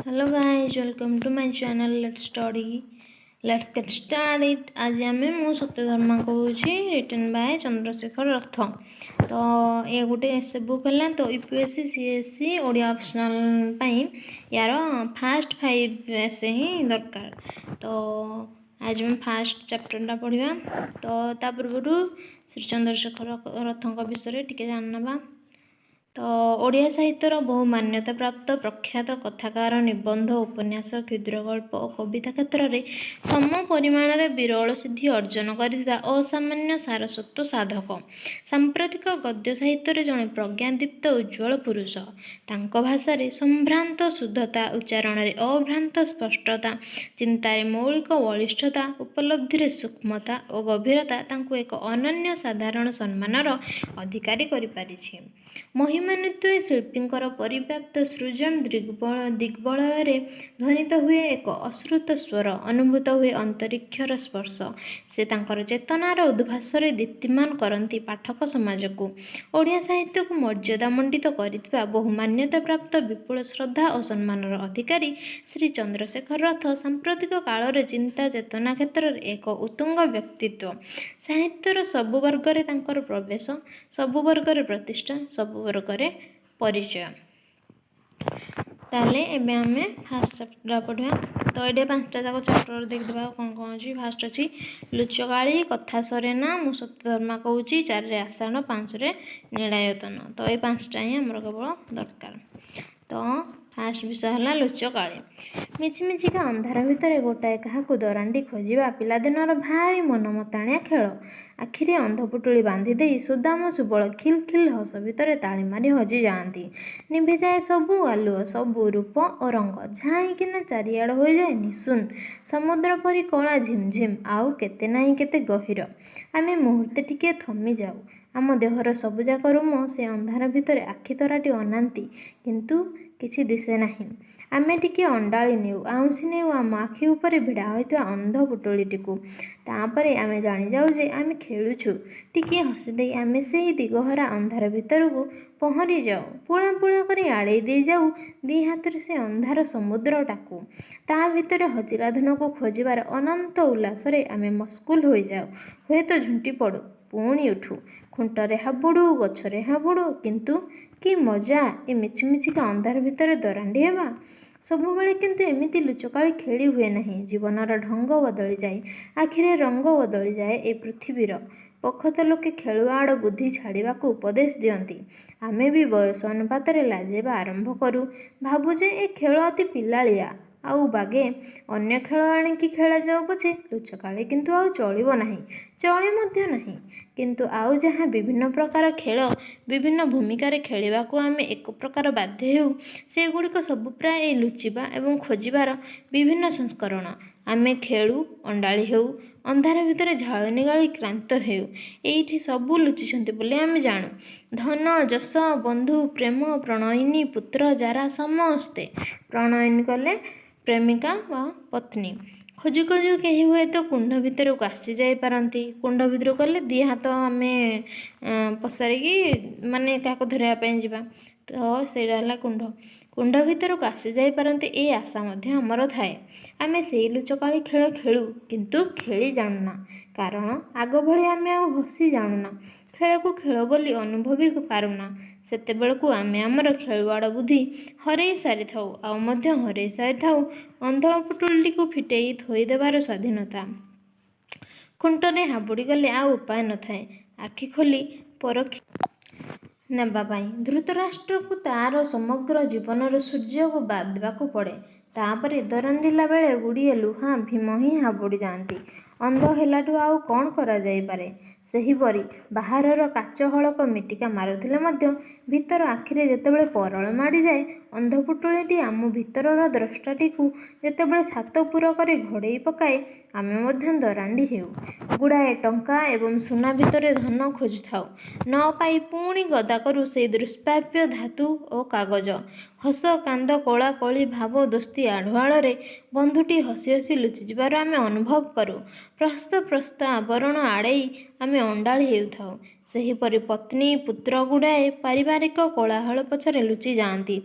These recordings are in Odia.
Hello guys, welcome to my channel. Let's study, let's get started. ଆଜି ଆମେ ମୁଁ ସତ୍ୟଧର୍ମା କହୁଛି, ରିଟେନ୍ ବାୟ ଚନ୍ଦ୍ରଶେଖର ରଥ। ତ ଏ ଗୋଟେ ଏସେ ବୁକ୍ ହେଲା। ତ ୟୁପିଏସସି, ସିଏସସି, ଓଡ଼ିଆ ଅପସନାଲ୍ ପାଇଁ ୟାର ଫାଷ୍ଟ ଫାଇଭ୍ ଏସେ ହିଁ ଦରକାର। ତ ଆଜି ଆମେ ଫାଷ୍ଟ ଚାପ୍ଟରଟା ପଢ଼ିବା। ତ ତା ପୂର୍ବରୁ ଶ୍ରୀ ଚନ୍ଦ୍ରଶେଖର ରଥଙ୍କ ବିଷୟରେ ଟିକେ ଜାଣିନେବା। ତ ଓଡ଼ିଆ ସାହିତ୍ୟର ବହୁ ମାନ୍ୟତା ପ୍ରାପ୍ତ ପ୍ରଖ୍ୟାତ କଥାକାର, ନିବନ୍ଧ, ଉପନ୍ୟାସ, କ୍ଷୁଦ୍ରଗଳ୍ପ ଓ କବିତା କ୍ଷେତ୍ରରେ ସମ ପରିମାଣରେ ବିରଳ ସିଦ୍ଧି ଅର୍ଜନ କରିଥିବା ଅସାମାନ୍ୟ ସାରସ୍ୱତ ସାଧକ। ସାମ୍ପ୍ରତିକ ଗଦ୍ୟ ସାହିତ୍ୟରେ ଜଣେ ପ୍ରଜ୍ଞାଦୀପ୍ତ ଉଜ୍ଜ୍ୱଳ ପୁରୁଷ। ତାଙ୍କ ଭାଷାରେ ସମ୍ଭ୍ରାନ୍ତ ଶୁଦ୍ଧତା, ଉଚ୍ଚାରଣରେ ଅଭ୍ରାନ୍ତ ସ୍ପଷ୍ଟତା, ଚିନ୍ତାରେ ମୌଳିକ ବଳିଷ୍ଠତା, ଉପଲବ୍ଧିରେ ସୂକ୍ଷ୍ମତା ଓ ଗଭୀରତା ତାଙ୍କୁ ଏକ ଅନନ୍ୟ ସାଧାରଣ ସମ୍ମାନର ଅଧିକାରୀ କରିପାରିଛି। ମହିମାନ୍ୱିତ ଏ ଶିଳ୍ପୀଙ୍କର ପରିବ୍ୟାପ୍ତ ସୃଜନ ଦିଗ୍ବଳୟରେ ଧ୍ୱନିତ ହୁଏ ଏକ ଅଶ୍ରୁତ ସ୍ୱର, ଅନୁଭୂତ ହୁଏ ଅନ୍ତରୀକ୍ଷର ସ୍ପର୍ଶ। ସେ ତାଙ୍କର ଚେତନାର ଉଦ୍ଭାସରେ ଦୀପ୍ତିମାନ କରନ୍ତି ପାଠକ ସମାଜକୁ। ଓଡ଼ିଆ ସାହିତ୍ୟକୁ ମର୍ଯ୍ୟାଦାମଣ୍ଡିତ କରିଥିବା ବହୁ ମାନ୍ୟତାପ୍ରାପ୍ତ ବିପୁଳ ଶ୍ରଦ୍ଧା ଓ ସମ୍ମାନର ଅଧିକାରୀ ଶ୍ରୀ ଚନ୍ଦ୍ରଶେଖର ରଥ ସାମ୍ପ୍ରତିକ କାଳରେ ଚିନ୍ତା ଚେତନା କ୍ଷେତ୍ରରେ ଏକ ଉତ୍ତୁଙ୍ଗ ବ୍ୟକ୍ତିତ୍ୱ। ସାହିତ୍ୟର ସବୁ ବର୍ଗରେ ତାଙ୍କର ପ୍ରବେଶ, ସବୁ ବର୍ଗରେ ପ୍ରତିଷ୍ଠା, ସବୁ ବର୍ଗରେ ପରିଚୟ। ତାହେଲେ ଏବେ ଆମେ ଫାଷ୍ଟ ଚାପ୍ଟର ପଢ଼ିବା। ତ ଏଇଠି ପାଞ୍ଚଟା ଯାକ ଚାପ୍ଟର ଦେଖିଦେବା, କ'ଣ କ'ଣ ଅଛି। ଫାଷ୍ଟ ଅଛି ଲୁଚକାଳି, କଥା ସରେନା, ମୁଁ ସତ୍ୟଧର୍ମା କହୁଛି, ଚାରିରେ ଆଷାଢ଼, ପାଞ୍ଚରେ ନୀଳାୟତନ। ତ ଏଇ ପାଞ୍ଚଟା ହିଁ ଆମର କେବଳ ଦରକାର। ତ ଫାଷ୍ଟ ବିଷୟ ହେଲା ଲୁଚକାଳି। ମିଛି ମିଛିକା ଅନ୍ଧାର ଭିତରେ ଗୋଟାଏ କାହାକୁ ଦରାଣ୍ଡି ଖୋଜିବା ପିଲାଦିନର ଭାରି ମନମତାଣିଆ ଖେଳ। ଆଖିରେ ଅନ୍ଧପୁଟୁଳି ବାନ୍ଧିଦେଇ ସୁଦାମ ସୁବଳ ଖିଲ୍ ଖିଲ୍ ହସ ଭିତରେ ତାଳି ମାରି ହଜିଯାଆନ୍ତି। ନିଭିଯାଏ ସବୁ ଆଲୁଅ, ସବୁ ରୂପ ଓ ରଙ୍ଗ। ଝାଇଁକିନା ଚାରିଆଡ଼ ହୋଇଯାଏ ନିଶୂନ ସମୁଦ୍ର ପରି କଳା ଝିମ୍ଝିମ୍, ଆଉ କେତେ ନାହିଁ କେତେ ଗହୀର। ଆମେ ମୁହୂର୍ତ୍ତେ ଟିକିଏ ଥମିଯାଉ। ଆମ ଦେହର ସବୁଯାକ ରୋମ ସେ ଅନ୍ଧାର ଭିତରେ ଆଖି ତରାଟି ଅନାନ୍ତି, କିନ୍ତୁ କିଛି ଦିଶେ ନାହିଁ। ଆମେ ଟିକିଏ ଅଣ୍ଡାଳି ନେଉ, ଆଉଁସି ନେଉ ଆମ ଆଖି ଉପରେ ଭିଡ଼ା ହୋଇଥିବା ଅନ୍ଧ ପୁଟୁଳିଟିକୁ। ତା'ପରେ ଆମେ ଜାଣିଯାଉ ଯେ ଆମେ ଖେଳୁଛୁ। ଟିକିଏ ହସିଦେଇ ଆମେ ସେଇ ଦିଗହରା ଅନ୍ଧାର ଭିତରକୁ ପହଁରି ଯାଉ। ପୁଳା ପୁଳା କରି ଆଡ଼େଇ ଦେଇଯାଉ ଦି ହାତରେ ସେ ଅନ୍ଧାର ସମୁଦ୍ରଟାକୁ। ତା ଭିତରେ ହଜିଲା ଧନକୁ ଖୋଜିବାର ଅନନ୍ତ ଉଲ୍ଲାସରେ ଆମେ ମସଗୁଲ ହୋଇଯାଉ। ହୁଏତ ଝୁଣ୍ଟି ପଡ଼ୁ, ପୁଣି ଉଠୁ। ଖୁଣ୍ଟରେ ହାବୁଡ଼ୁ, ଗଛରେ ହାବୁଡ଼ୁ। କିନ୍ତୁ କି ମଜା ଏ ମିଛିମିଛିକା ଅନ୍ଧାର ଭିତରେ ଦରାଣ୍ଡି ହେବା! ସବୁବେଳେ କିନ୍ତୁ ଏମିତି ଲୁଚକାଳି ଖେଳି ହୁଏ ନାହିଁ। ଜୀବନର ଢଙ୍ଗ ବଦଳିଯାଏ, ଆଖିରେ ରଙ୍ଗ ବଦଳିଯାଏ ଏ ପୃଥିବୀର। ପୋଖତ ଲୋକେ ଖେଳୁଆଡ଼ ବୁଦ୍ଧି ଛାଡ଼ିବାକୁ ଉପଦେଶ ଦିଅନ୍ତି। ଆମେ ବି ବୟସ ଅନୁପାତରେ ଲାଜେଇବା ଆରମ୍ଭ କରୁ। ଭାବୁ ଯେ ଏ ଖେଳ ଅତି ପିଲାଳିଆ। ଆଉ ବାଗେ ଅନ୍ୟ ଖେଳ ଆଣିକି ଖେଳାଯାଉ ପଛେ, ଲୁଚକାଳି କିନ୍ତୁ ଆଉ ଚଳିବ ନାହିଁ, ଚଳେ ମଧ୍ୟ ନାହିଁ। କିନ୍ତୁ ଆଉ ଯାହା ବିଭିନ୍ନ ପ୍ରକାର ଖେଳ ବିଭିନ୍ନ ଭୂମିକାରେ ଖେଳିବାକୁ ଆମେ ଏକ ପ୍ରକାର ବାଧ୍ୟ ହେଉ, ସେଗୁଡ଼ିକ ସବୁ ପ୍ରାୟ ଏ ଲୁଚିବା ଏବଂ ଖୋଜିବାର ବିଭିନ୍ନ ସଂସ୍କରଣ। ଆମେ ଖେଳୁ, ଅଣ୍ଡାଳି ହେଉ, ଅନ୍ଧାର ଭିତରେ ଝାଳ ନିଗାଳି କ୍ଳାନ୍ତ ହେଉ। ଏଇଠି ସବୁ ଲୁଚିଛନ୍ତି ବୋଲି ଆମେ ଜାଣୁ। ଧନ, ଯଶ, ବନ୍ଧୁ, ପ୍ରେମ, ପ୍ରଣୟିନୀ, ପୁତ୍ର, ଜାରା ସମସ୍ତେ। ପ୍ରଣୟିନୀ କଲେ ପ୍ରେମିକା ବା ପତ୍ନୀ। ଖୋଜୁ ଖୋଜୁ କେହି ହୁଏତ କୁଣ୍ଡ ଭିତରକୁ ଆସିଯାଇପାରନ୍ତି। କୁଣ୍ଡ ଭିତରକୁ ଗଲେ ଦୁଇ ହାତ ଆମେ ପସାରିକି ମାନେ କାହାକୁ ଧରିବା ପାଇଁ ଯିବା, ତ ସେଇଟା ହେଲା କୁଣ୍ଡ। କୁଣ୍ଡ ଭିତରକୁ ଆସିଯାଇପାରନ୍ତି, ଏ ଆଶା ମଧ୍ୟ ଆମର ଥାଏ। ଆମେ ସେଇ ଲୁଚକାଳି ଖେଳ ଖେଳୁ, କିନ୍ତୁ ଖେଳି ଜାଣୁନା। କାରଣ ଆଗ ଭଳି ଆମେ ଆଉ ହସି ଜାଣୁନା, ଖେଳକୁ ଖେଳ ବୋଲି ଅନୁଭବି ପାରୁନା। ସେତେବେଳକୁ ଆମେ ଆମର ଖେଳୁଆଡ଼ ବୁଦ୍ଧି ହରେଇ ସାରିଥାଉ, ଆଉ ମଧ୍ୟ ହରେଇ ସାରିଥାଉ ଅନ୍ଧ ପୁଟୁଳିଟିକୁ ଫିଟେଇ ଥୋଇଦେବାର ସ୍ୱାଧୀନତା। ଖୁଣ୍ଟରେ ହାବୁଡ଼ି ଗଲେ ଆଉ ଉପାୟ ନଥାଏ ଆଖି ଖୋଲି ପରଖି ନେବା ପାଇଁ। ଧୃତରାଷ୍ଟ୍ରକୁ ତା'ର ସମଗ୍ର ଜୀବନର ସୂର୍ଯ୍ୟକୁ ବାଦ୍ ଦେବାକୁ ପଡ଼େ। ତା'ପରେ ଦରାଣ୍ଡିଲା ବେଳେ ଗୁଡ଼ିଏ ଲୁହା ଭୀମ ହିଁ ହାବୁଡ଼ି ଯାଆନ୍ତି। ଅନ୍ଧ ହେଲାଠୁ ଆଉ କ'ଣ କରାଯାଇପାରେ? ସେହିପରି ବାହାରର କାଚ ହଳକ ମିଟିକା ମାରୁଥିଲେ ମଧ୍ୟ ଭିତର ଆଖିରେ ଯେତେବେଳେ ପରଳ ମାଡ଼ିଯାଏ, ଅନ୍ଧପୁଟୁଳିଟି ଆମ ଭିତରର ଦ୍ରଷ୍ଟାଟିକୁ ଯେତେବେଳେ ଛାତ ପୁର କରି ଘୋଡ଼େଇ ପକାଏ, ଆମେ ମଧ୍ୟ ଦରାଣ୍ଡି ହେଉ। ଗୁଡ଼ାଏ ଟଙ୍କା ଏବଂ ସୁନା ଭିତରେ ଧନ ଖୋଜୁଥାଉ, ନ ପାଇ ପୁଣି ଗଦା କରୁ ସେଇ ଦୁଷ୍ପ୍ରାପ୍ୟ ଧାତୁ ଓ କାଗଜ। ହସ, କାନ୍ଦ, କୋଳାକୋଳି, ଭାବ, ଦୋସ୍ତି ଆଢ଼ୁଆଳରେ ବନ୍ଧୁଟି ହସି ହସି ଲୁଚିଯିବାର ଆମେ ଅନୁଭବ କରୁ। ପ୍ରସ୍ତ ପ୍ରସ୍ତ ଆବରଣ ଆଡ଼େଇ ଆମେ ଅଣ୍ଡାଳି ହେଉଥାଉ। ସେହିପରି ପତ୍ନୀ, ପୁତ୍ର ଗୁଡ଼ାଏ ପାରିବାରିକ କୋଳାହଳ ପଛରେ ଲୁଚି ଯାଆନ୍ତି।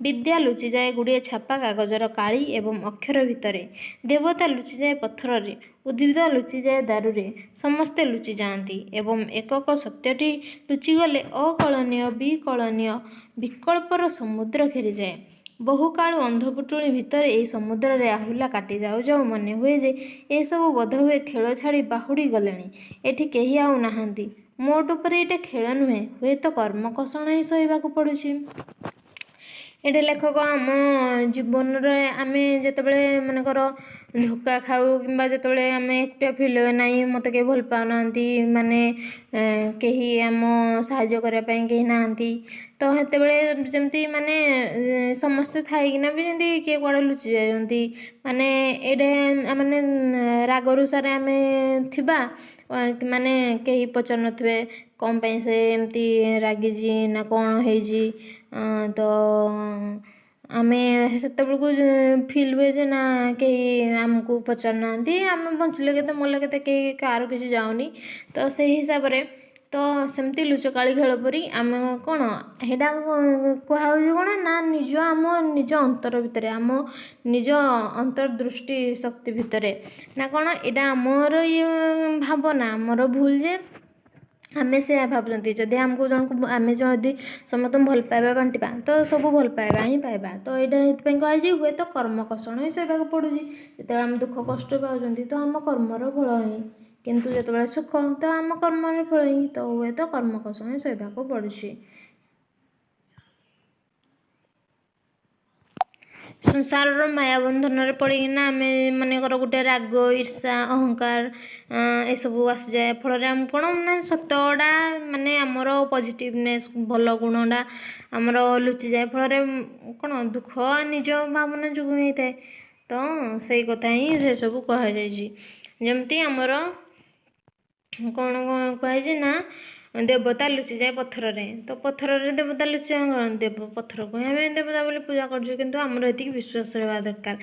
ବିଦ୍ୟା ଲୁଚିଯାଏ ଗୁଡ଼ିଏ ଛାପା କାଗଜର କାଳି ଏବଂ ଅକ୍ଷର ଭିତରେ। ଦେବତା ଲୁଚିଯାଏ ପଥରରେ। ଉଦ୍ଭିଦ ଲୁଚିଯାଏ ଦାରୁରେ। ସମସ୍ତେ ଲୁଚି ଯାଆନ୍ତି ଏବଂ ଏକକ ସତ୍ୟଟି ଲୁଚିଗଲେ ଅକଳନୀୟ ବିକଳନୀୟ ବିକଳ୍ପର ସମୁଦ୍ର ଘେରିଯାଏ। ବହୁକାଳୁ ଅନ୍ଧପୁଟୁଳି ଭିତରେ ଏଇ ସମୁଦ୍ରରେ ଆହୁଲା କାଟି ଯାଉ ଯାଉ ମନେହୁଏ ଯେ ଏସବୁ ବୋଧହୁଏ ଖେଳ ଛାଡ଼ି ବାହୁଡ଼ି ଗଲେଣି। ଏଠି କେହି ଆଉ ନାହାନ୍ତି। ମୋଟ ଉପରେ ଏଇଟା ଖେଳ ନୁହେଁ, ହୁଏତ କର୍ମକଷଣ ହିଁ ସହିବାକୁ ପଡ଼ୁଛି। ଏଇଟା ଲେଖକ ଆମ ଜୀବନରେ ଆମେ ଯେତେବେଳେ ମନେକର ଧୋକା ଖାଉ କିମ୍ବା ଯେତେବେଳେ ଆମେ ଏକୁଟିଆ ଫିଲ୍ ହୁଏ, ନାହିଁ ମୋତେ କେହି ଭଲ ପାଉନାହାନ୍ତି, ମାନେ କେହି ଆମ ସାହାଯ୍ୟ କରିବା ପାଇଁ କେହି ନାହାନ୍ତି, ତ ସେତେବେଳେ ଯେମିତି ମାନେ ସମସ୍ତେ ଥାଇକିନା ବି ଯେମିତି କିଏ କୁଆଡ଼େ ଲୁଚି ଯାଉଛନ୍ତି। ମାନେ ଏଇଟା ମାନେ ରାଗ ରୁଷାରେ ଆମେ ଥିବା, ମାନେ କେହି ପଚାରୁନଥିବେ କ'ଣ ପାଇଁ ସେ ଏମିତି ରାଗିଛି ନା କ'ଣ ହେଇଛି। ତ ଆମେ ସେତେବେଳକୁ ଫିଲ୍ ହୁଏ ଯେ ନା କେହି ଆମକୁ ପଚାରୁନାହାନ୍ତି, ଆମେ ବଞ୍ଚିଲେ କେତେ ମଲେ କେତେ, କେହି କାହାର କିଛି ଯାଉନି। ତ ସେଇ ହିସାବରେ ତ ସେମିତି ଲୁଚକାଳି ଖେଳ ପରି ଆମେ କ'ଣ ସେଇଟା କୁହାହେଉଛି କ'ଣ ନା ନିଜ ଆମ ନିଜ ଅନ୍ତର ଭିତରେ, ଆମ ନିଜ ଅନ୍ତର୍ଦୃଷ୍ଟି ଶକ୍ତି ଭିତରେ ନା କ'ଣ ଏଇଟା ଆମର ଇଏ ଭାବନା, ଆମର ଭୁଲ ଯେ ଆମେ ସେୟା ଭାବୁଛନ୍ତି। ଯଦି ଆମକୁ ଜଣକୁ ଆମେ ଯଦି ସମସ୍ତଙ୍କୁ ଭଲ ପାଇବା ବାଣ୍ଟିବା, ତ ସବୁ ଭଲ ପାଇବା ହିଁ ପାଇବା। ତ ଏଇଟା ଏଥିପାଇଁ କୁହାଯାଇଛି ହୁଏତ କର୍ମ କଷଣ ହିଁ ସହିବାକୁ ପଡ଼ୁଛି। ଯେତେବେଳେ ଆମେ ଦୁଃଖ କଷ୍ଟ ପାଉଛନ୍ତି, ତ ଆମ କର୍ମର ଫଳ ହିଁ। କିନ୍ତୁ ଯେତେବେଳେ ସୁଖ, ତ ଆମ କର୍ମର ଫଳ ହିଁ। ତ ହୁଏତ କର୍ମ କଷଣ ହିଁ ସହିବାକୁ ପଡ଼ୁଛି। ସଂସାରର ମାୟାବନ୍ଧନରେ ପଡ଼ିକିନା ଆମେ ମନେକର ଗୋଟେ ରାଗ, ଈର୍ଷା, ଅହଙ୍କାର ଏସବୁ ଆସିଯାଏ। ଫଳରେ ଆମେ କ'ଣ ନା ସତଟା ମାନେ ଆମର ପଜିଟିଭନେସ୍, ଭଲ ଗୁଣଟା ଆମର ଲୁଚିଯାଏ। ଫଳରେ କ'ଣ ଦୁଃଖ ନିଜ ଭାବନା ଯୋଗୁଁ ହେଇଥାଏ। ତ ସେଇ କଥା ହିଁ ସେସବୁ କୁହାଯାଇଛି। ଯେମିତି ଆମର କ'ଣ କ'ଣ କୁହାଯାଇଛି ନା ଦେବତା ଲୁଚିଯାଏ ପଥରରେ। ତ ପଥରରେ ଦେବତା ଲୁଚିଯାଏ କ'ଣ? ଦେବ ପଥରକୁ ହିଁ ଆମେ ଦେବତା ବୋଲି ପୂଜା କରୁଛୁ, କିନ୍ତୁ ଆମର ଏତିକି ବିଶ୍ୱାସ ରହିବା ଦରକାର।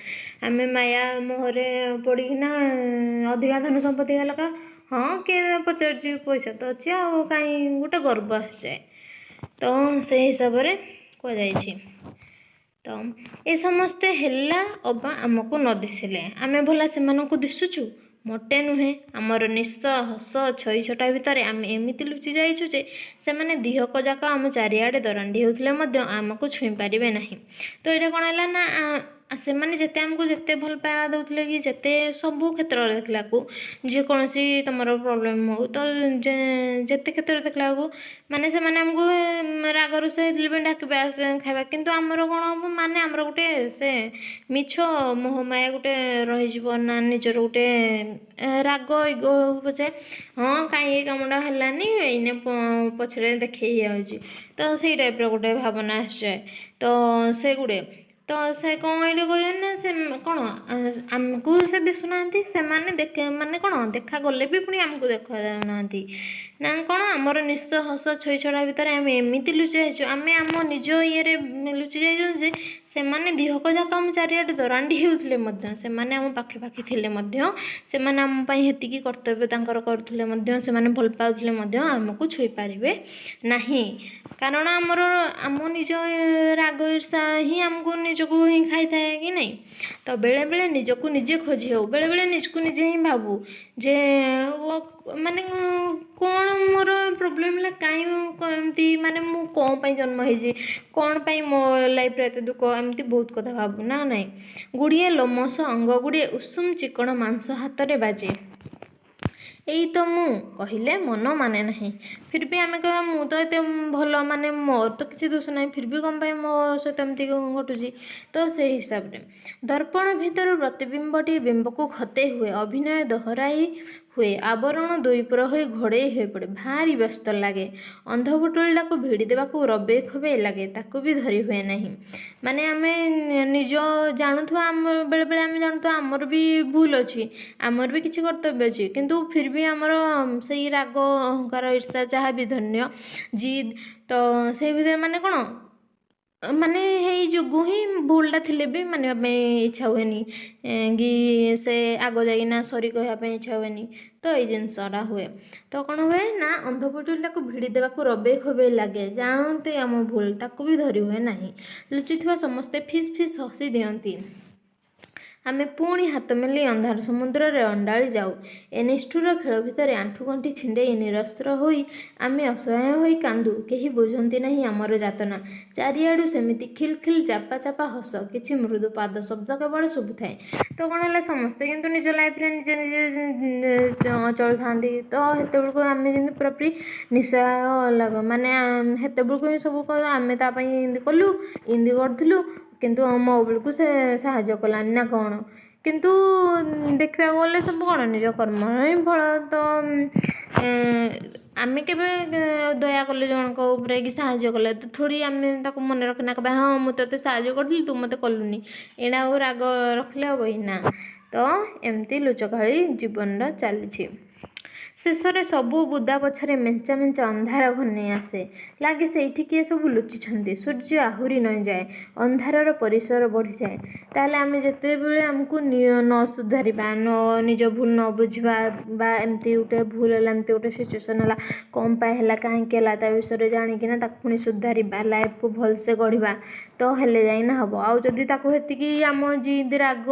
ଆମେ ମାୟା ମୋହରେ ପଡ଼ିକିନା ଅଧିକା ଧନ ସମ୍ପତ୍ତି ହେଲା, ହଁ କିଏ ପଚାରୁଛି, ପଇସା ତ ଅଛି, ଆଉ କାହିଁ ଗୋଟେ ଗର୍ବ ଆସିଯାଏ। ତ ସେଇ ହିସାବରେ କୁହାଯାଇଛି। ତ ଏ ସମସ୍ତେ ହେଲା ଅବା ଆମକୁ ନ ଦିଶିଲେ ଆମେ ଭଲା ସେମାନଙ୍କୁ ଦିଶୁଛୁ? ମୋଟେ ନୁହେଁ। ଆମର ନିଶ, ହସ, ଛଇଛଟା ଭିତରେ ଆମେ ଏମିତି ଲୁଚି ଯାଇଛୁ ଯେ ସେମାନେ ଦିହକ ଯାକ ଆମ ଚାରିଆଡ଼େ ଦରାଣ୍ଡି ହେଉଥିଲେ ମଧ୍ୟ ଆମକୁ ଛୁଇଁ ପାରିବେ ନାହିଁ। ତ ଏଇଟା କ'ଣ ହେଲା ନା ସେମାନେ ଯେତେ ଆମକୁ ଯେତେ ଭଲ ପାଇବା ଦେଉଥିଲେ କି ଯେତେ ସବୁ କ୍ଷେତ୍ରରେ ଦେଖିଲାକୁ, ଯେକୌଣସି ତୁମର ପ୍ରୋବ୍ଲେମ୍ ହେଉ, ତ ଯେତେ କ୍ଷେତ୍ରରେ ଦେଖିଲାକୁ ମାନେ ସେମାନେ ଆମକୁ ରାଗ ରୁଷା ହେଇଥିଲେ ବି ଡାକିବେ ଆସେ ଖାଇବା। କିନ୍ତୁ ଆମର କ'ଣ ହେବ, ମାନେ ଆମର ଗୋଟେ ସେ ମିଛ ମୋହମାୟା ଗୋଟେ ରହିଯିବ ନା ନିଜର ଗୋଟେ ରାଗ, ଇଗୋ ହଉ ପଛେ, ହଁ କାହିଁ ଏ କାମଟା ହେଲାନି, ଏଇନେ ପଛରେ ଦେଖେଇ ହେଇଯାଉଛି। ତ ସେଇ ଟାଇପ୍ର ଗୋଟେ ଭାବନା ଆସିଯାଏ। ତ ସେଗୁଡ଼େ ତ ସେ କ'ଣ ଏଇଠି କହୁଛନ୍ତି ନା ସେ କ'ଣ ଆମକୁ ସେ ଦିଶୁନାହାନ୍ତି, ସେମାନେ ଦେଖେ ମାନେ କ'ଣ ଦେଖାଗଲେ ବି ପୁଣି ଆମକୁ ଦେଖାଯାଉନାହାନ୍ତି ନା କ'ଣ। ଆମର ନିଶ, ହସ, ଛଇଛଡ଼ା ଭିତରେ ଆମେ ଏମିତି ଲୁଚି ଯାଇଛୁ, ଆମେ ଆମ ନିଜ ଇଏରେ ଲୁଚି ଯାଇଛୁ ଯେ ସେମାନେ ଦିହକ ଯାକ ଆମ ଚାରିଆଡ଼େ ଦରାଣ୍ଡି ହେଉଥିଲେ ମଧ୍ୟ, ସେମାନେ ଆମ ପାଖେ ପାଖେ ଥିଲେ ମଧ୍ୟ, ସେମାନେ ଆମ ପାଇଁ ସେତିକି କର୍ତ୍ତବ୍ୟ ତାଙ୍କର କରୁଥିଲେ ମଧ୍ୟ, ସେମାନେ ଭଲ ପାଉଥିଲେ ମଧ୍ୟ ଆମକୁ ଛୁଇଁ ପାରିବେ ନାହିଁ। କାରଣ ଆମର ଆମ ନିଜ ରାଗ ଈର୍ଷା ହିଁ ଆମକୁ ନିଜକୁ ହିଁ ଖାଇଥାଏ କି ନାହିଁ? ତ ବେଳେବେଳେ ନିଜକୁ ନିଜେ ଖୋଜି ହେଉ, ବେଳେବେଳେ ନିଜକୁ ନିଜେ ହିଁ ଭାବୁ ଯେ ମାନେ କ'ଣ ମୋର ପ୍ରୋବ୍ଲେମ୍ ହେଲା, କାହିଁ ଏମିତି, ମାନେ ମୁଁ କ'ଣ ପାଇଁ ଜନ୍ମ ହେଇଛି, କ'ଣ ପାଇଁ ମୋ ଲାଇଫ୍ରେ ଏତେ ଦୁଃଖ, ଏମିତି ବହୁତ କଥା ଭାବୁ ନା ନାହିଁ? ଗୁଡ଼ିଏ ଲୋମଶ ଅଙ୍ଗ ଗୁଡ଼ିଏ ଉଷୁମ ଚିକଣ ମାଂସ ହାତରେ ବାଜେ। ଏଇ ତ ମୁଁ କହିଲେ ମନ ମାନେ ନାହିଁ। ଫିର୍ ବି ଆମେ କହିବା ମୁଁ ତ ଏତେ ଭଲ, ମାନେ ମୋର ତ କିଛି ଦୋଷ ନାହିଁ, ଫିର୍ ବି କ'ଣ ପାଇଁ ମୋ ସହିତ ଏମିତି ଘଟୁଛି? ତ ସେଇ ହିସାବରେ ଦର୍ପଣ ଭିତରୁ ପ୍ରତିବିମ୍ବଟି ବିମ୍ବକୁ ଖତେଇ ହୁଏ, ଅଭିନୟ ଦୋହରାଇ ହୁଏ, ଆବରଣ ଦୁଇପୁର ହୋଇ ଘୋଡ଼େଇ ହୋଇପଡ଼େ। ଭାରି ବ୍ୟସ୍ତ ଲାଗେ। ଅନ୍ଧପୁଟୁଳିଟାକୁ ଭିଡ଼ି ଦେବାକୁ ରବେଇ ଖବେଇ ଲାଗେ, ତାକୁ ବି ଧରି ହୁଏ ନାହିଁ। ମାନେ ଆମେ ନିଜ ଜାଣୁଥିବା, ଆମ ବେଳେବେଳେ ଆମେ ଜାଣୁଥିବା ଆମର ବି ଭୁଲ ଅଛି, ଆମର ବି କିଛି କର୍ତ୍ତବ୍ୟ ଅଛି, କିନ୍ତୁ ଫିର୍ ବି ଆମର ସେଇ ରାଗ, ଅହଙ୍କାର, ଈର୍ଷା ଯାହା ବି ଧରିନିଅ ଜିଦ୍, ତ ସେଇ ଭିତରେ ମାନେ କ'ଣ ମାନେ ହେଇ ଯୋଗୁଁ ହିଁ ଭୁଲଟା ଥିଲେ ବି ମାନିବା ପାଇଁ ଇଚ୍ଛା ହୁଏନି କି ସେ ଆଗ ଯାଇକିନା ସରି କହିବା ପାଇଁ ଇଚ୍ଛା ହୁଏନି। ତ ଏଇ ଜିନିଷଟା ହୁଏ। ତ କ'ଣ ହୁଏ ନା, ଅନ୍ଧ ପୁଟୁଳିଟାକୁ ଭିଡ଼ି ଦେବାକୁ ରବେଇ ଖବେଇ ଲାଗେ। ଜାଣନ୍ତି ଆମ ଭୁଲ, ତାକୁ ବି ଧରି ହୁଏ ନାହିଁ। ଲୁଚିଥିବା ସମସ୍ତେ ଫିସ୍ ଫିସ୍ ହସି ଦିଅନ୍ତି। ଆମେ ପୁଣି ହାତ ମେଲି ଅନ୍ଧାର ସମୁଦ୍ରରେ ଅଣ୍ଡାଳି ଯାଉ। ଏ ନିଷ୍ଠୁର ଖେଳ ଭିତରେ ଆଣ୍ଠୁଗଣ୍ଠି ଛିଣ୍ଡେଇ ନିରସ୍ତ୍ର ହୋଇ ଆମେ ଅସହାୟ ହୋଇ କାନ୍ଦୁ। କେହି ବୁଝନ୍ତି ନାହିଁ ଆମର ଯାତନା। ଚାରିଆଡ଼ୁ ସେମିତି ଖିଲ୍ ଖିଲ୍ ଚାପା ଚାପା ହସ। କିଛି ମୃଦୁ ପାଦ ଶବ୍ଦ କେବଳ ଶୁଭୁଥାଏ। ତ କ'ଣ ହେଲା, ସମସ୍ତେ କିନ୍ତୁ ନିଜ ଲାଇଫରେ ନିଜେ ନିଜେ ଚଳୁଥାନ୍ତି। ତ ସେତେବେଳକୁ ଆମେ ଯେମିତି ପୁରାପୁରି ନିଃସହାୟ ଲାଗ, ମାନେ ସେତେବେଳକୁ ହିଁ ସବୁ ଆମେ ତା ପାଇଁ ଏମିତି କଲୁ, ଏମିତି କରିଥିଲୁ, କିନ୍ତୁ ମୋ ବେଳକୁ ସେ ସାହାଯ୍ୟ କଲାନି ନା କ'ଣ? କିନ୍ତୁ ଦେଖିବାକୁ ଗଲେ ସବୁ କ'ଣ ନିଜ କର୍ମ ହିଁ ଫଳ। ତ ଆମେ କେବେ ଦୟା କଲେ ଜଣଙ୍କ ଉପରେ କି ସାହାଯ୍ୟ କଲେ, ତ ଥୋଡ଼ି ଆମେ ତାକୁ ମନେ ରଖିନା କହିବା, ହଁ, ମୁଁ ତୋତେ ସାହାଯ୍ୟ କରିଥିଲି, ତୁ ମୋତେ କଲୁନି। ଏଇଟା ଆଉ ରାଗ ରଖିଲେ ହେବ କି ନା? ତ ଏମିତି ଲୁଚକାଳି ଜୀବନର ଚାଲିଛି। ଶେଷରେ ସବୁ ବୁଦା ପଛରେ ମେଞ୍ଚା ମେଞ୍ଚା ଅନ୍ଧାର ଘନେଇ ଆସେ। ଲାଗେ ସେଇଠି କିଏ ସବୁ ଲୁଚିଛନ୍ତି। ସୂର୍ଯ୍ୟ ଆହୁରି ନଇଁଯାଏ। ଅନ୍ଧାରର ପରିସର ବଢ଼ିଯାଏ। ତାହେଲେ ଆମେ ଯେତେବେଳେ ଆମକୁ ନ ସୁଧାରିବା, ନ ନିଜ ଭୁଲ ନ ବୁଝିବା, ବା ଏମିତି ଗୋଟେ ଭୁଲ ହେଲା, ଏମିତି ଗୋଟେ ସିଚୁଏସନ୍ ହେଲା, କ'ଣ ପାଇଁ ହେଲା, କାହିଁକି ହେଲା, ତା ବିଷୟରେ ଜାଣିକିନା ତାକୁ ପୁଣି ସୁଧାରିବା, ଲାଇଫକୁ ଭଲସେ ଗଢ଼ିବା, ତ ହେଲେ ଯାଇକିନା ହେବ। ଆଉ ଯଦି ତାକୁ ସେତିକି ଆମ ଜିଦ୍, ରାଗ,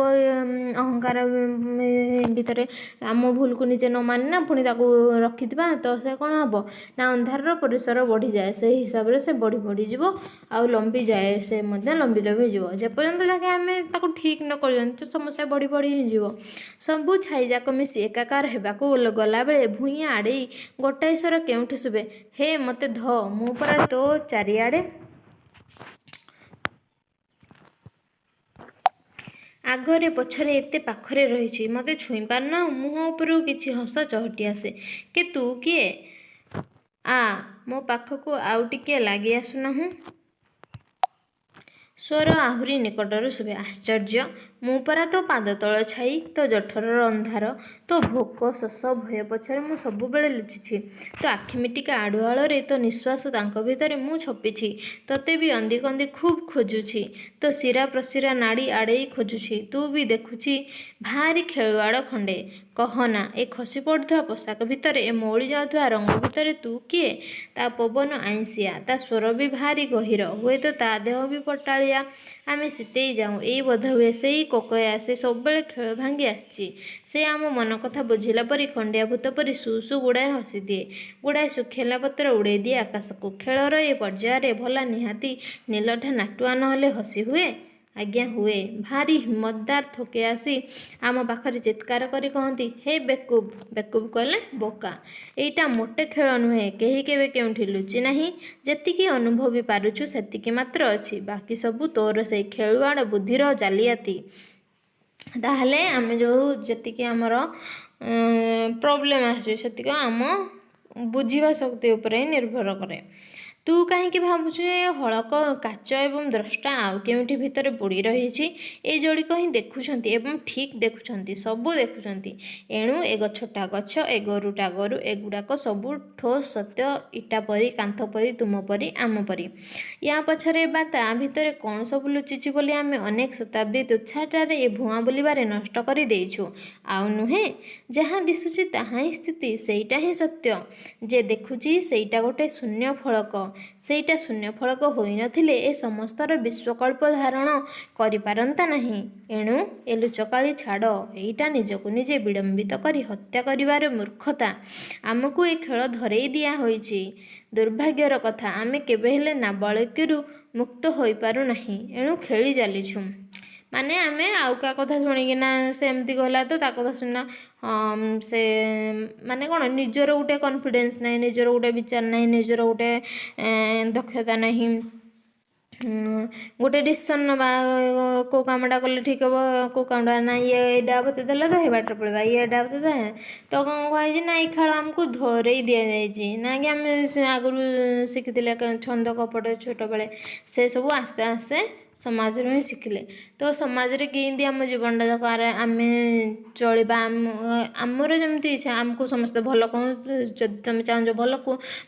ଅହଙ୍କାର ଭିତରେ ଆମ ଭୁଲକୁ ନିଜେ ନ ମାନିନା ପୁଣି ତାକୁ ରଖିଥିବା, ତ ସେ କ'ଣ ହେବ ନା, ଅନ୍ଧାରର ପରିସର ବଢ଼ିଯାଏ। ସେଇ ହିସାବରେ ସେ ବଢ଼ି ବଢ଼ିଯିବ ଆଉ ଲମ୍ବିଯାଏ। ସେ ମଧ୍ୟ ଲମ୍ବି ଲମ୍ବି ଯିବ। ଯେପର୍ଯ୍ୟନ୍ତ ଯାକେ ଆମେ ତାକୁ ଠିକ୍ ନ କରିଛନ୍ତି, ତ ସମସ୍ୟା ବଢ଼ି ବଢ଼ି ହିଁ ଯିବ। ସବୁ ଛାଇଯାକ ମିଶି ଏକାକାର ହେବାକୁ ଗଲାବେଳେ ଭୂଇଁ ଆଡ଼େଇ ଗୋଟାଏ ସ୍ୱର କେଉଁଠୁ ଶୁଭେ, ହେ, ମୋତେ ଧ, ମୁଁ ପରା ତୋ ଚାରିଆଡ଼େ, ଆଗରେ ପଛରେ ଏତେ ପାଖରେ ରହିଛି, ମୋତେ ଛୁଇଁ ପାରୁନାହୁଁ? ମୁହଁ ଉପରକୁ କିଛି ହସ ଚହଟି ଆସେ। କେ, ତୁ କିଏ? ଆ, ମୋ ପାଖକୁ ଆଉ ଟିକିଏ ଲାଗି ଆସୁନାହୁଁ? ସ୍ୱର ଆହୁରି ନିକଟରୁ ଶୁଭେ। ଆଶ୍ଚର୍ଯ୍ୟ! ମୁଁ ପରା ତୋ ପାଦତଳ ଛାଇ, ତୋ ଜଠରର ଅନ୍ଧାର। ତୋ ଭୋକ, ଶୋଷ, ଭୟ ପଛରେ ମୁଁ ସବୁବେଳେ ଲୁଚିଛି। ତୋ ଆଖିମିଟିକା ଆଢ଼ୁଆଳରେ, ତୋ ନିଃଶ୍ୱାସ ତାଙ୍କ ଭିତରେ ମୁଁ ଛପିଛି। ତୋତେ ବି ଅନ୍ଦି କନ୍ଦି ଖୁବ୍ ଖୋଜୁଛି। ତୋ ଶିରା ପ୍ରଶିରା ନାଡ଼ି ଆଡ଼େଇ ଖୋଜୁଛି। ତୁ ବି ଦେଖୁଛି ଭାରି ଖେଳୁଆଡ଼ ଖଣ୍ଡେ। କହନା, ଏ ଖସି ପଡ଼ୁଥିବା ପୋଷାକ ଭିତରେ, ଏ ମଉଳି ଯାଉଥିବା ରଙ୍ଗ ଭିତରେ ତୁ କିଏ? ତା ପବନ ଆଇଁଷିଆ। ତା ସ୍ୱର ବି ଭାରି ଗହୀର। ହୁଏତ ତା ଦେହ ବି ପଟାଳିଆ। ଆମେ ଶୀତେଇ ଯାଉଁ। ଏଇ ବୋଧହୁଏ ସେଇ କୋକେଆ। ସେ ସବୁବେଳେ ଖେଳ ଭାଙ୍ଗି ଆସିଛି। ସେ ଆମ ମନକଥା ବୁଝିଲା ପରି ଖଣ୍ଡିଆ ଭୂତ ପରି ସୁ ସୁ ଗୁଡ଼ାଏ ହସିଦିଏ। ଗୁଡ଼ାଏ ଶୁଖିଲା ପତ୍ର ଉଡ଼େଇ ଦିଏ ଆକାଶକୁ। ଖେଳର ଏ ପର୍ଯ୍ୟାୟରେ ଭଲା ନିହାତି ନିଲଠା ନାଟୁଆ ନ ହେଲେ ହସି ହୁଏ? ଆଜ୍ଞା ହୁଏ। ଭାରି ହିମ୍ମତଦାର ଥୋକେ ଆସି ଆମ ପାଖରେ ଚିତ୍କାର କରି କହନ୍ତି, ହେ ବେକୁବ୍, ବେକୁବ୍ କହିଲେ ବୋକା, ଏଇଟା ମୋଟେ ଖେଳ ନୁହେଁ। କେହି କେବେ କେଉଁଠି ଲୁଚି ନାହିଁ। ଯେତିକି ଅନୁଭବି ପାରୁଛୁ ସେତିକି ମାତ୍ର ଅଛି। ବାକି ସବୁ ତୋର ସେଇ ଖେଳୁଆଡ଼ ବୁଦ୍ଧିର ଜାଲିଆତି। ତାହେଲେ ଆମେ ଯେଉଁ ଯେତିକି ଆମର ପ୍ରୋବ୍ଲେମ୍ ଆସୁଛି, ସେତିକି ଆମ ବୁଝିବା ଶକ୍ତି ଉପରେ ହିଁ ନିର୍ଭର କରେ। ତୁ କାହିଁକି ଭାବୁଛୁ ଏ ହଳକ କାଚ ଏବଂ ଦ୍ରଷ୍ଟା ଆଉ କେଉଁଠି ଭିତରେ ବୁଡ଼ି ରହିଛି? ଏ ଯୋଡ଼ିକ ହିଁ ଦେଖୁଛନ୍ତି ଏବଂ ଠିକ୍ ଦେଖୁଛନ୍ତି, ସବୁ ଦେଖୁଛନ୍ତି। ଏଣୁ ଏ ଗଛଟା ଗଛ, ଏ ଗୋରୁଟା ଗୋରୁ, ଏଗୁଡ଼ାକ ସବୁ ଠୋସ୍ ସତ୍ୟ, ଇଟା ପରି, କାନ୍ଥ ପରି, ତୁମ ପରି, ଆମ ପରି। ୟା ପଛରେ ବା ତା ଭିତରେ କ'ଣ ସବୁ ଲୁଚିଛି ବୋଲି ଆମେ ଅନେକ ଶତାବ୍ଦୀ ତୁଚ୍ଛାଟାରେ ଏ ଭୁଆଁ ବୁଲିବାରେ ନଷ୍ଟ କରି ଦେଇଛୁ। ଆଉ ନୁହେଁ। ଯାହା ଦିଶୁଛି ତାହା ହିଁ ସ୍ଥିତି, ସେଇଟା ହିଁ ସତ୍ୟ। ଯେ ଦେଖୁଛି ସେଇଟା ଗୋଟେ ଶୂନ୍ୟ ଫଳକ। ସେଇଟା ଶୂନ୍ୟ ଫଳକ ହୋଇନଥିଲେ ଏ ସମସ୍ତର ବିଶ୍ୱକଳ୍ପ ଧାରଣ କରିପାରନ୍ତା ନାହିଁ। ଏଣୁ ଏ ଲୁଚକାଳି ଛାଡ଼। ଏଇଟା ନିଜକୁ ନିଜେ ବିଡ଼ମ୍ବିତ କରି ହତ୍ୟା କରିବାର ମୂର୍ଖତା। ଆମକୁ ଏ ଖେଳ ଧରେଇ ଦିଆ ହୋଇଛି। ଦୁର୍ଭାଗ୍ୟର କଥା, ଆମେ କେବେହେଲେ ନାବାଳକୀରୁ ମୁକ୍ତ ହୋଇପାରୁନାହିଁ। ଏଣୁ ଖେଳି ଚାଲିଛୁ। ମାନେ ଆମେ ଆଉ କାହା କଥା ଶୁଣିକିନା, ସେ ଏମିତି କହିଲା ତ ତା କଥା ଶୁଣିନା, ସେ ମାନେ କ'ଣ, ନିଜର ଗୋଟେ କନଫିଡେନ୍ସ ନାହିଁ, ନିଜର ଗୋଟେ ବିଚାର ନାହିଁ, ନିଜର ଗୋଟେ ଦକ୍ଷତା ନାହିଁ, ଗୋଟେ ଡିସିସନ୍ ନେବା, କେଉଁ କାମଟା କଲେ ଠିକ୍ ହେବ, କେଉଁ କାମଟା ନା। ଇଏ ଏଇଟା ବତେଇ ଦେଲା ତ ହେଇ ବାଟରେ ପଳେଇବା, ଇଏ ଏଇଟା ବତେଇ। ତ କ'ଣ କୁହାଯାଇଛି ନା, ଏଇ ଖେଳ ଆମକୁ ଧରେଇ ଦିଆଯାଇଛି ନା କି ଆମେ ସେ ଆଗରୁ ଶିଖିଥିଲେ ଛନ୍ଦ କପଟ ଛୋଟବେଳେ, ସେ ସବୁ ଆସ୍ତେ ଆସ୍ତେ ସମାଜରୁ ହିଁ ଶିଖିଲେ। ତ ସମାଜରେ କେମିତି ଆମ ଜୀବନଟା ଯାକ ଆମେ ଚଳିବା, ଆମର ଯେମିତି ଇଚ୍ଛା, ଆମକୁ ସମସ୍ତେ ଭଲ କହନ୍ତୁ। ଯଦି ତୁମେ ଚାହୁଁଛ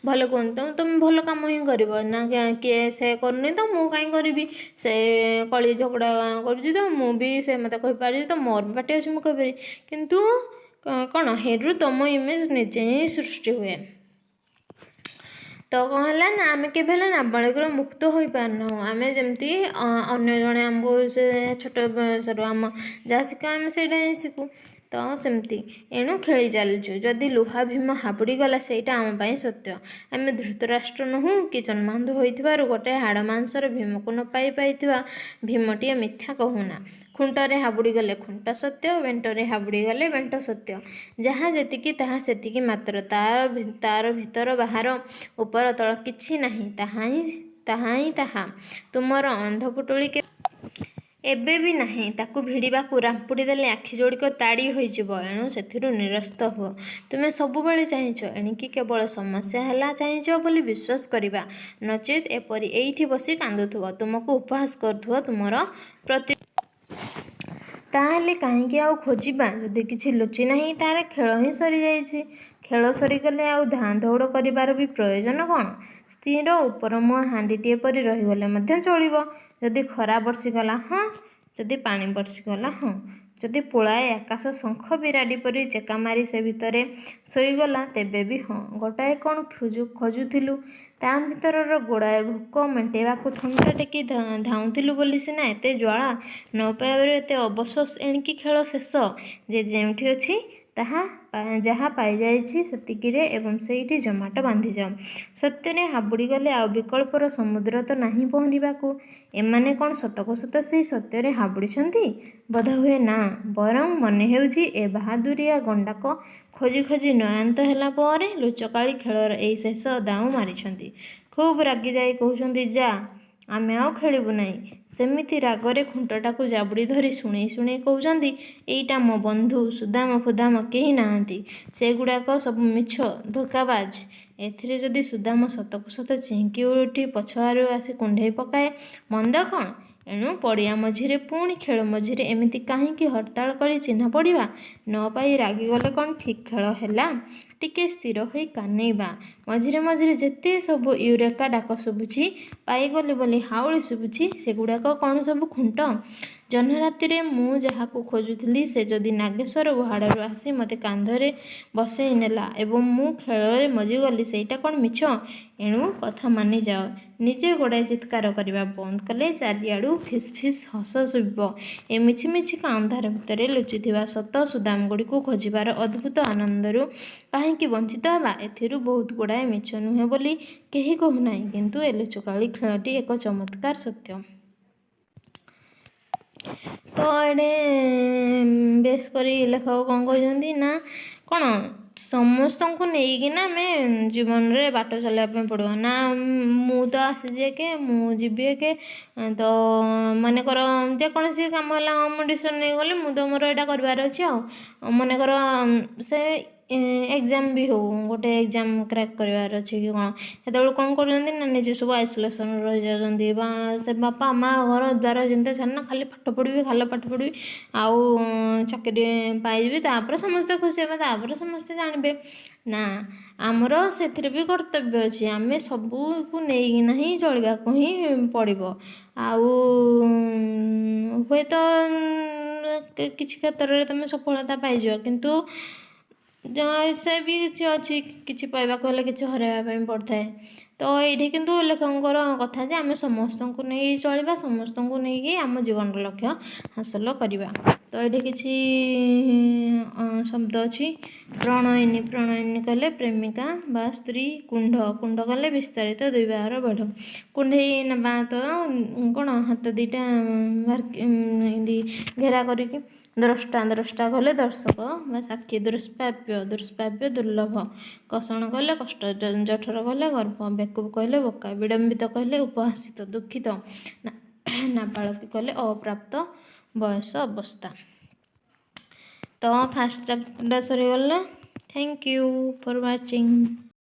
ଭଲ କୁହନ୍ତୁ, ତୁମେ ଭଲ କାମ ହିଁ କରିବ ନା। କିଏ ସେ କରୁନି ତ ମୁଁ କାହିଁ କରିବି? ସେ କଳି ଝଗଡ଼ା କରୁଛି ତ ମୁଁ ବି, ସେ ମୋତେ କହିପାରୁଛି ତ ମୋର ବି ପାଟି ଅଛି, ମୁଁ କହିପାରିବି। କିନ୍ତୁ କ'ଣ ହେଇଠୁ ତୁମ ଇମେଜ୍ ନିଜେ ହିଁ ସୃଷ୍ଟି ହୁଏ। ତ କ'ଣ ହେଲା ନା, ଆମେ କେବେ ହେଲେ ନାବାଳିକରୁ ମୁକ୍ତ ହୋଇପାରୁନାହୁଁ। ଆମେ ଯେମିତି ଅନ୍ୟ ଜଣେ ଆମକୁ, ସେ ଛୋଟ ବୟସରୁ ଆମ ଯାହା ଶିଖା, ଆମେ ସେଇଟା ହିଁ ଶିଖୁ। ତ ସେମିତି ଏଣୁ ଖେଳି ଚାଲିଛୁ। ଯଦି ଲୁହା ଭୀମ ହାବୁଡ଼ିଗଲା, ସେଇଟା ଆମ ପାଇଁ ସତ୍ୟ। ଆମେ ଧୃତରାଷ୍ଟ୍ର ନୁହଁ କି ଜନ୍ମାନ୍ଧ ହୋଇଥିବାରୁ ଗୋଟେ ହାଡ଼ ମାଂସର ଭୀମକୁ ନ ପାଇ ପାଇଥିବା ଭୀମଟିଏ ମିଥ୍ୟା କହୁନା। ଖୁଣ୍ଟରେ ହାବୁଡ଼ିଗଲେ ଖୁଣ୍ଟ ସତ୍ୟ, ବେଣ୍ଟରେ ହାବୁଡ଼ିଗଲେ ବେଣ୍ଟ ସତ୍ୟ। ଯାହା ଯେତିକି ତାହା ସେତିକି ମାତ୍ର। ତାର ଭିତର ବାହାର ଉପର ତଳ କିଛି ନାହିଁ। ତାହା ହିଁ ତାହା। ତୁମର ଅନ୍ଧପୁଟୁଳି ଏବେ ବି ନାହିଁ। ତାକୁ ଭିଡ଼ିବାକୁ ରାମ୍ପୁଡ଼ି ଦେଲେ ଆଖି ଯୋଡ଼ିକ ତାଡ଼ି ହୋଇଯିବ। ଏଣୁ ସେଥିରୁ ନିରସ୍ତ ହୁଅ। ତୁମେ ସବୁବେଳେ ଚାହିଁଛ, ଏଣିକି କେବଳ ସମସ୍ୟା ହେଲା ଚାହିଁଛ ବୋଲି ବିଶ୍ୱାସ କରିବା। ନଚେତ୍ ଏପରି ଏଇଠି ବସି କାନ୍ଦୁଥିବ, ତୁମକୁ ଉପହାସ କରୁଥିବ ତୁମର ପ୍ରତି। ତାହେଲେ କାହିଁକି ଆଉ ଖୋଜିବା? ଯଦି କିଛି ଲୁଚି ନାହିଁ, ତାହେଲେ ଖେଳ ହିଁ ସରିଯାଇଛି। ଖେଳ ସରିଗଲେ ଆଉ ଧାଁ ଦୌଡ଼ କରିବାର ବି ପ୍ରୟୋଜନ କ'ଣ? ସ୍ଥିର ଉପରମୁହାଁ ହାଣ୍ଡିଟିଏ ପରି ରହିଗଲେ ମଧ୍ୟ ଚଳିବ। ଯଦି ଖରା ବର୍ଷିଗଲା, ହଁ। ଯଦି ପାଣି ବର୍ଷିଗଲା, ହଁ। ଯଦି ପୁଳାଏ ଆକାଶ ଶଙ୍ଖ ବିରାଡ଼ି ପରି ଚେକା ମାରି ସେ ଭିତରେ ଶୋଇଗଲା, ତେବେ ବି ହଁ। ଗୋଟାଏ କ'ଣ ଖୋଜୁଥିଲୁ, ତା' ଭିତରର ଗୁଡ଼ାଏ ଭୋକ ମେଣ୍ଟେଇବାକୁ ଥଣ୍ଟ ଟେକି ଧାଉଁଥିଲୁ ବୋଲି ସିନା ଏତେ ଜ୍ୱାଳା, ନ ପାଇବାରୁ ଏତେ ଅବସୋସ। ଏଣିକି ଖେଳ ଶେଷ। ଯେ ଯେଉଁଠି ଅଛି, ତାହା ଯାହା ପାଇଯାଇଛି, ସେତିକିରେ ଏବଂ ସେଇଠି ଜମାଟ ବାନ୍ଧିଯାଉ। ସତ୍ୟରେ ହାବୁଡ଼ିଗଲେ ଆଉ ବିକଳ୍ପର ସମୁଦ୍ର ତ ନାହିଁ ପହଁରିବାକୁ। ଏମାନେ କ'ଣ ସତକୁ ସତ ସେହି ସତ୍ୟରେ ହାବୁଡ଼ିଛନ୍ତି? ବୋଧହୁଏ ନା। ବରଂ ମନେ ହେଉଛି ଏ ବାହାଦୁରିଆ ଗଣ୍ଡାକ ଖୋଜି ଖୋଜି ନୟାନ୍ତ ହେଲା ପରେ ଲୁଚକାଳି ଖେଳର ଏଇ ଶେଷ ଦାଉ ମାରିଛନ୍ତି। ଖୁବ୍ ରାଗିଯାଇ କହୁଛନ୍ତି, ଯା, ଆମେ ଆଉ ଖେଳିବୁ ନାହିଁ। ସେମିତି ରାଗରେ ଖୁଣ୍ଟଟାକୁ ଜାବୁଡ଼ି ଧରି ଶୁଣେଇ ଶୁଣେଇ କହୁଛନ୍ତି, ଏଇଟା ମୋ ବନ୍ଧୁ, ସୁଦାମ ଫୁଦାମ କେହି ନାହାନ୍ତି, ସେଗୁଡ଼ାକ ସବୁ ମିଛ, ଧୋକାବାଜ। ଏଥିରେ ଯଦି ସୁଦାମ ସତକୁ ସତ ଚିହିଁକି ଉଠି ପଛଆଡ଼ୁ ଆସି କୁଣ୍ଢେଇ ପକାଏ, ମନ୍ଦ କ'ଣ? ଏଣୁ ପଡ଼ିଆ ମଝିରେ, ପୁଣି ଖେଳ ମଝିରେ ଏମିତି କାହିଁକି ହରତାଳ କରି ଚିହ୍ନା ପଡ଼ିବା? ନ ପାଇ ରାଗିଗଲେ କ'ଣ ଠିକ୍ ଖେଳ ହେଲା? ଟିକେ ସ୍ଥିର ହୋଇ କାନେଇବା। ମଝିରେ ମଝିରେ ଯେତେ ସବୁ ୟୁରେକା ଡାକ ଶୁଭୁଛି, ପାଇଗଲି ବୋଲି ହାଉଳି ଶୁଭୁଛି, ସେଗୁଡ଼ାକ କ'ଣ ସବୁ ଖୁଣ୍ଟ? ଜହ୍ନରାତିରେ ମୁଁ ଯାହାକୁ ଖୋଜୁଥିଲି, ସେ ଯଦି ନାଗେଶ୍ୱର ଗୁହାଳରୁ ଆସି ମୋତେ କାନ୍ଧରେ ବସେଇ ନେଲା ଏବଂ ମୁଁ ଖେଳରେ ମଜିଗଲି, ସେଇଟା କ'ଣ ମିଛ? ଏଣୁ କଥା ମାନିଯାଅ। ନିଜେ ଗୋଡ଼ାଏ ଚିତ୍କାର କରିବା ବନ୍ଦ କଲେ ଚାରିଆଡ଼ୁ ଫିସ୍ ଫିସ୍ ହସ ଶୁଭିବ। ଏ ମିଛିମିଛିକା ଅନ୍ଧାର ଭିତରେ ଲୁଚିଥିବା ସତ ସୁଦାମଗୁଡ଼ିକୁ ଖୋଜିବାର ଅଦ୍ଭୁତ ଆନନ୍ଦରୁ କାହିଁକି ବଞ୍ଚିତ ହେବା? ଏଥିରୁ ବହୁତ ଗୁଡ଼ାଏ ମିଛ ନୁହେଁ ବୋଲି କେହି କହୁନାହିଁ। କିନ୍ତୁ ଏ ଲୁଚକାଳି ଖେଳଟି ଏକ ଚମତ୍କାର ସତ୍ୟ। ତ ଏଇଠି ବେଶ କରି ଲେଖକ କ'ଣ କହିଛନ୍ତି ନା, କ'ଣ ସମସ୍ତଙ୍କୁ ନେଇକିନା ଆମେ ଜୀବନରେ ବାଟ ଚାଲିବା ପାଇଁ ପଡ଼ିବ ନା। ମୁଁ ତ ଆସିଛି ଏକେ, ମୁଁ ଯିବି ଏକେ। ତ ମନେକର ଯେକୌଣସି କାମ ହେଲା, ହଁ, ମୁଁ ଡିସିସନ୍ ନେଇଗଲି, ମୁଁ ତ ମୋର ଏଇଟା କରିବାର ଅଛି। ଆଉ ମନେକର ସେ ଏକ୍ଜାମ୍ ବି ହଉ, ଗୋଟେ ଏକ୍ଜାମ୍ କ୍ରାକ୍ କରିବାର ଅଛି କି କ'ଣ, ସେତେବେଳକୁ କ'ଣ କରୁଛନ୍ତି ନା, ନିଜେ ସବୁ ଆଇସୋଲେସନ୍ ରହିଯାଉଛନ୍ତି ବା ସେ ବାପା ମା, ଘର ଦ୍ୱାର ଚିନ୍ତା ଛାଡ଼ିନା, ଖାଲି ପାଠ ପଢ଼ିବି, ଖାଲି ପାଠ ପଢ଼ିବି ଆଉ ଚାକିରି ପାଇଯିବି, ତାପରେ ସମସ୍ତେ ଖୁସି ହେବେ, ତାପରେ ସମସ୍ତେ ଜାଣିବେ। ନା, ଆମର ସେଥିରେ ବି କର୍ତ୍ତବ୍ୟ ଅଛି। ଆମେ ସବୁକୁ ନେଇକିନା ହିଁ ଚଳିବାକୁ ହିଁ ପଡ଼ିବ। ଆଉ ହୁଏତ କିଛି କ୍ଷେତ୍ରରେ ତୁମେ ସଫଳତା ପାଇଯିବ, କିନ୍ତୁ ସେ ବି କିଛି ଅଛି, କିଛି ପାଇବାକୁ ହେଲେ କିଛି ହରାଇବା ପାଇଁ ପଡ଼ିଥାଏ। ତ ଏଇଠି କିନ୍ତୁ ଲେଖକଙ୍କର କଥା ଯେ ଆମେ ସମସ୍ତଙ୍କୁ ନେଇ ଚଳିବା, ସମସ୍ତଙ୍କୁ ନେଇକି ଆମ ଜୀବନର ଲକ୍ଷ୍ୟ ହାସଲ କରିବା। ତ ଏଇଠି କିଛି ଶବ୍ଦ ଅଛି। ପ୍ରଣୟିନୀ। ପ୍ରଣୟିନୀ କହିଲେ ପ୍ରେମିକା ବା ସ୍ତ୍ରୀ। କୁଣ୍ଢ। କୁଣ୍ଢ କଲେ ବିସ୍ତାରିତ ଦୁଇ ବାହୁର ବେଢ଼। କୁଣ୍ଢେଇ ନେବା ତ କ'ଣ ହାତ ଦୁଇଟା ଏମିତି ଘେରା କରିକି। ଦ୍ରଷ୍ଟା। ଦ୍ରଷ୍ଟା କହିଲେ ଦର୍ଶକ ବା ସାକ୍ଷୀ। ଦୁଷ୍ପ୍ରାପ୍ୟ। ଦୁଷ୍ପ୍ରାପ୍ୟ ଦୁର୍ଲଭ। କଷଣ କହିଲେ କଷ୍ଟ। ଜଠର କହିଲେ ଗର୍ଭ। ବେକୁବ କହିଲେ ବୋକା। ବିଡ଼ମ୍ବିତ କହିଲେ ଉପହାସିତ, ଦୁଃଖିତ। ନାବାଳକୀ କହିଲେ ଅପ୍ରାପ୍ତ ବୟସ ଅବସ୍ଥା। ତ ଫାର୍ଷ୍ଟ ଚାପ୍ଟରଟା ସରିଗଲା। Thank you for watching.